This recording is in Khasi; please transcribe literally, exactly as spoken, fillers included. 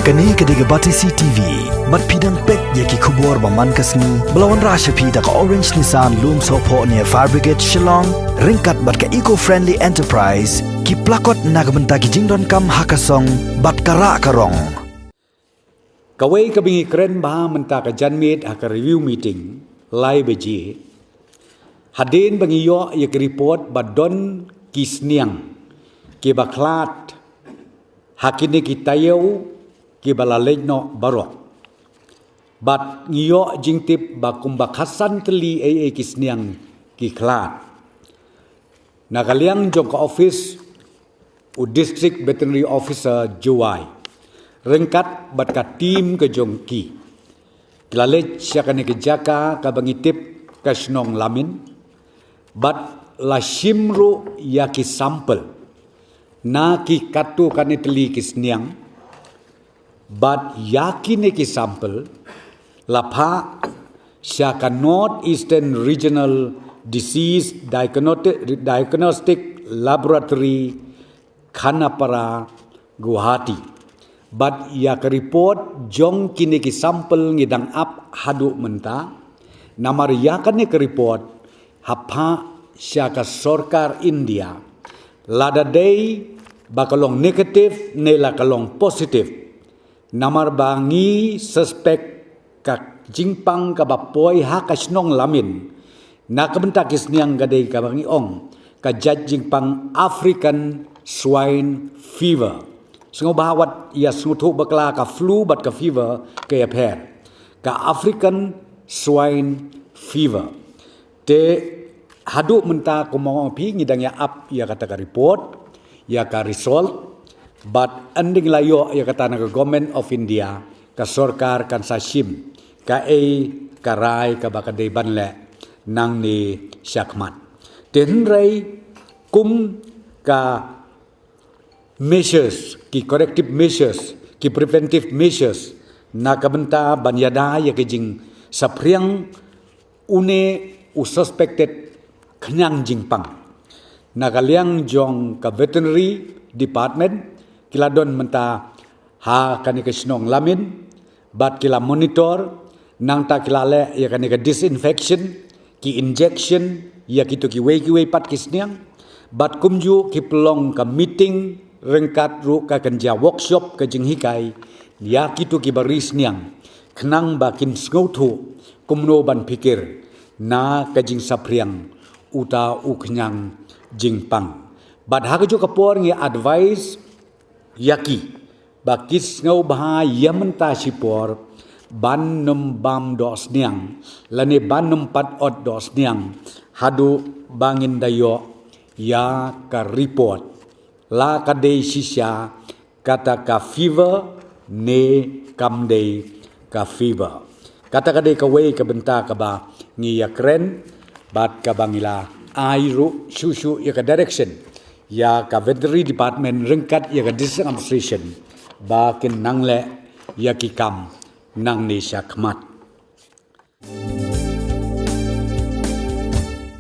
Kane ka dei ka Batesi T V, bad phi dang peit ïa ki khubor ba man ka sngi, ba la wanrah sha phi da ka Orange Nissan Lumsohphoh near Fire Brigade Shillong, ryngkat bad ka Eco Friendly Enterprise, ki plakot na ka bynta ki jingdonkam ha ka song, bad ka rah ka rong. Kawei kaba ngi kren bha mynta ka janmiet ha ka review meeting, lai baje. Hadien ba ngi ïoh ïa ka report ba don ki sniang, kiba khlad, ha kine ki taïew, kiba la leit noh baroh. Bad ngi ïoh jingtip ba kumba khatsan tylli ei ei ki sniang ki khlad. Na ka liang jong ka office u District Veterinary Officer Jowai, ryngkat bad ka team ka jong ki, ki la leit sha kane ka jaka kaba ngi tip ka shnong Lamin, bad la shim ruh ïa ki sample na ki katto katne tylli ki sniang, bad ïa kine ki sample la phah sha ka North Eastern Regional Disease Diagnostic, Diagnostic Laboratory, Khanapara, Guwahati. Bad ïa ka report jong kine ki sample ngi dang ap haduh mynta. Namar ïa kane ka report hap phah sha ka sorkar India, lada dei ba ka long negative ne la ka long positive. Namar ba ngi suspect ka jingpang kaba poi ha ka shnong Lamin, na ka bynta ki sniang ka dei kaba ngi ong ka jait jingpang African Swine Fever. Sngewbha wat ïa sngewthuh bakla, ka flu bad ka fever ka ïapher. Ka African Swine Fever. Te haduh mynta kumba ong phi ngi dang ïa ap ïa kata ka report, ïa ka result, bad hadien la ïoh ïa kata na ka Government of India, ka sorkar kan sa shim kaei ka rai kaba ka dei ban leh nangne shakhmat. Te hynrei kum ka measures, ki corrective measures, ki preventive measures, na ka bynta ban ïada ïa ka jingsaphriang une u suspected khñiang jingpang. Na ka liang jong ka veterinary department, ki la don mynta ha kane ka shnong Lamin, bad ki la monitor, nangta ki la leh ïa kane ka disinfection, ki injection ïa kito kiwei kiwei pat ki sniang, bad kumjuh ki pynlong ka meeting ryngkat ruh ka kynja workshop ka jinghikai ïa kito kiba ri sniang, khnang ba kin sngewthuh kumno ban phikir na ka jingsaphriang uta u khñiang jingpang. Bad ha kajuh ka por ngi advise ïa ki ba ki sngewbha ïa mynta shipor ban nym bam doh sniang lane ban nym pat ot doh sniang haduh ba ngin da ïoh ïa ka report la ka dei shisha kata ka fever ne kam dei ka fever. Kata ka dei kawei ka bynta kaba ngi ïa kren bad kaba ngi la ai ruh shuh shuh ïa ka direction ïa ka veterinary department ryngkat ïa ka district administration ba kin nang leh ïa ki kam nangne shakhmat.